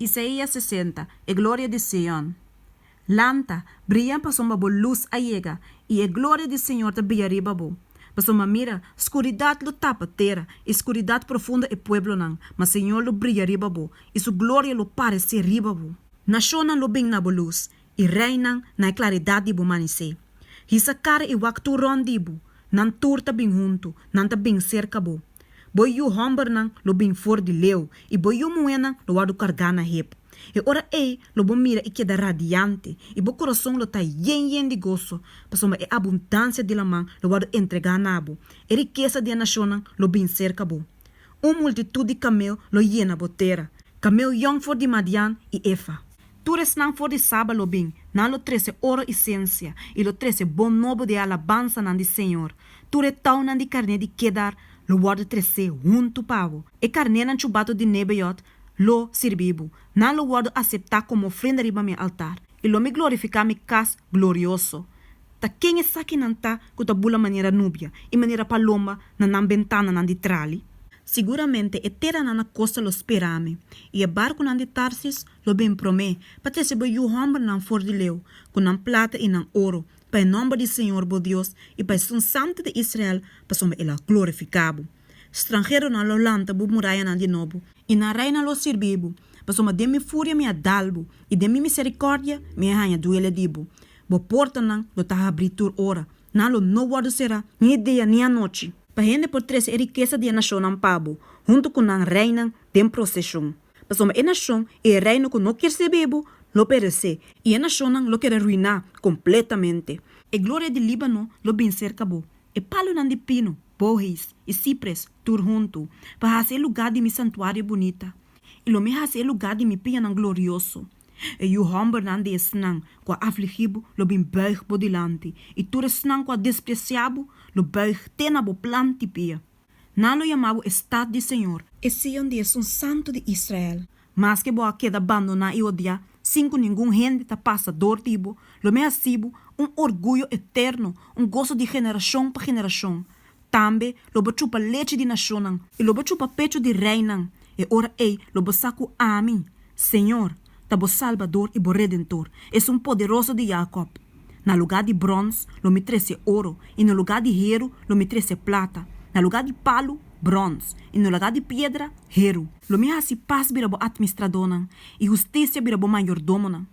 Isaías 60, E gloria di Sion. Lanta, bria pasobra bo lus a yega, i e gloria di señor ta bria riba bo. Pasobra mira, skuridat lo tapa tera, i skuridat profundo e pueblonan, ma señor lo bria riba bo, i su gloria lo paresé riba bo. Nashonnan lo bin na bo lus, i reinan na e klaridat di bo manisé. Hisa kara i wak tur rònt di bo, nan tur ta bin huntu, nan ta bin serka bo. Bo yu hòmbernan lo bin for di leu, i bo yu muhénan lo wòrdu kargá na hep. E ora ei lo bo mira i keda radiante, i bo kurason lo ta yen yen di goso, pasobra e abundansia di laman lo wòrdu entregá na bo, e rikesa di e nashonnan lo bin serka bo. Un multitut di kamel lo yena bo tera, kamel yòn for di Madian i Efa. Tur esnan for di Saba lo bin, nan lo trese oro i sensia, i lo trese bon nobo di e alabansanan di señor. Tur e tounan di karné di Kedar lo wòrdu tresé huntu pa bo. E karnénan chubatu di Nebeyòt lo sirbi bo. Nan lo wòrdu aseptá komo ofrenda riba mi altar, i lo mi glorifiká mi kas glorioso. Ta ken esakinan ta ku ta bula manera nubia i manera palomba na nan bentananan di trali? Siguramente e teranan na kosta lo spera mi, i e barkunan di Tarsis lo bin promé pa trese bo yu hòmbernan for di leu, ku nan plata i nan oro, pa e nòmber di señor bo Dios i pa Esun Santu di Israel, pasobra el a glorifiká bo. Stranheronan lo lanta bo murayanan di nobo, i nan reinan lo sirbi bo, pasobra den mi furia mi a dal bo, i den mi miserikòrdia mi a haña duele di bo. Bo portanan lo ta habrí tur ora, nan lo no wòrdu será ni di dia ni anochi. Pa hende por trese e rikesa di e nashonnan pa bo, huntu ku nan reinan den proseshon. Pasobra e nashon i e reino ku no kier sirbi bo lo peresé, i e nashonnan lo keda ruiná kompletamente. E gloria di Líbano lo bin serka bo, e palunan di pino, boheis i sipres tur huntu, pa hasi e lugá di mi santuario bunita, i lo mi hasi e lugá di mi pianan glorioso. E yu hòmbernan di esnan ku a afligí bo lo bin bùig bo dilanti, i tur esnan ku a despresiá bo lo bùig te na bo plant'i pia. Nan lo yama bo e stat di señor. E Sion di Esun Santu di Israel. Maske bo a keda bandoná i odiá, sin ku ningun hende ta pasa dor di bo, lo mi hasi bo un orguyo eterno, un goso di generashon pa generashon. Tambe lo bo chupa lechi di nashonnan, i lo bo chupa pechu di reinan. E ora ei lo bo sa ku ami, señor, ta bo Salbador i bo Redentor, Esun Poderoso di Yakòb. Na lugá di bròns lo mi trese oro, i na lugá di heru lo mi trese plata, na lugá di palu, bròns, i na lugá di piedra, heru. Lo mi hasi pas bira bo atmistradónan, i hustisia bira bo mayordomonan.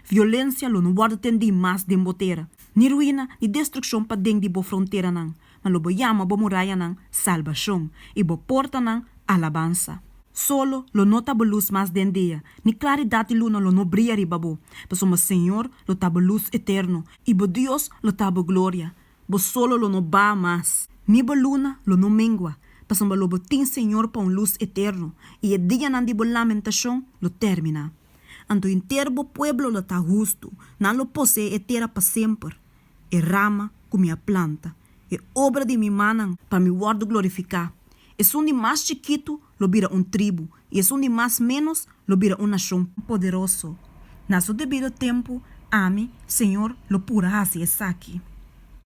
Violensia lo no wòrdu tendí mas den bo tera, ni ruina ni destrukshon paden di bo fronteranan, ma lo bo yama bo murayanan Salbashon, i bo portanan Alabansa. Solo lo no ta bo lus mas den dia, ni klaridat di luna lo no bria riba bo, pasobra Señor lo ta bo lus eterno, i bo Dios lo ta bo gloria. Bo solo lo no baha mas, ni bo luna lo no mengua, pasobra lo bo tin Señor pa un lus eterno, i e dianan di bo lamentashon lo terminá. Anto henter bo pueblo lo ta hustu, nan lo poseé e tera pa semper. E rama ku mi a planta, e obra di mi mannan pa mi wòrdu glorifiká. Esun di mas chikitu lo bira un tribu, i esun di mas ménos lo bira un nashon poderoso. Na su debido tempu, ami, señor, lo pura hasi esaki.